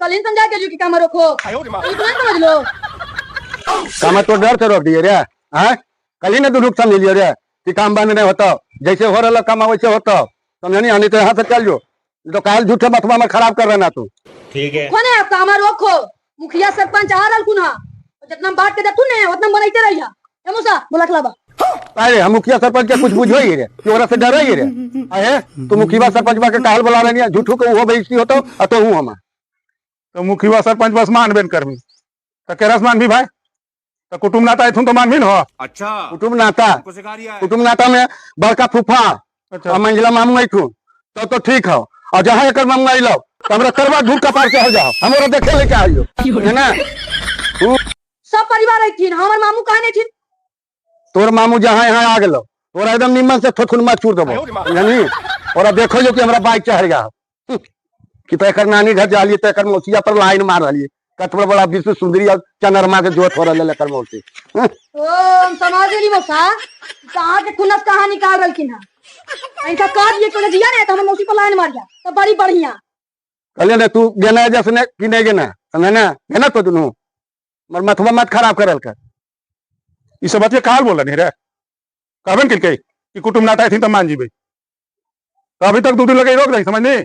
कल ही समझा के जो कि काम रोको, ई तो नहीं समझ लो। काम तो डर से रोक दिए रे। हैं, कल ही ना तू नुकसान ले लियो रे कि काम बंद नहीं होता, जैसे हो रहा काम वैसे होता, समझनी? नहीं तो यहाँ से चल जो, तो काल झूठे मथुआ में खराब कर रहा ना तू। ठीक है। कोने आप काम रोको, मुखिया सरपंच आ रहल कुना, जितना बात के दे तू ने उतना बनाइते रहिया। ए मौसा, बोला खलाबा। अरे, हम मुखिया सरपंच के कुछ बुझो ही रे कि ओकरा से डरे ही रे? अरे, तू मुखिया सरपंच बा के काहल बोला रही? झूठू के वो बेइज्जती होतो आ तो हूं हम। तो मुखिया सरपंच बस मानबे न करबी तो केरस मानबी भाई? तो कुटुम नाता आथुन तो मानबी न हो। अच्छा। कुटुम नाता? हमको सिखा रिया है। कुटुम नाता में बड़का फूफा और मंझिला मामू आइथु तो ठीक हो, और जहाँ एकर मामू आइलो तो हमरा करवा झूठ कपार के हो जाओ, हमरा देखे लेके आइयो है ना। सब परिवार आइथिन, हमर मामू कहाँ नहीं थिन? तोर मामू जहाँ यहाँ आ गेलो, तोरा एकदम निमन से थोथुन मा चूर देबो, जानी? ओरा देखो जो कि हमरा बाइक चढ़ गया कि तो एकर नानी घर जालिए तो एकर मौसिया पर लाइन मार रही, कतबा बड़ा विश्व सुंदरी और चनरमा के जोत हो रहल एकर मौसी। ओ, हम समझ गेली मौसा, कहाँ के खुनस कहाँ निकाल रहलखिन हन। इनका कह दिए कि जिया ने तो हमर मौसी पर लाइन मार गया तो बड़ी बढ़िया। कहलिए ने तू गेना जैसे कि नहीं गेना, समझे ना? गेना तो दुनू मर मथुआ मत खराब करल कर। ई सब बतिया काल बोल रही रे? कहबे न केलकै कि कुटुम नाता आथिन तो मान जीबे, तो अभी तक 2 दिन लगे रोक रही, समझनी?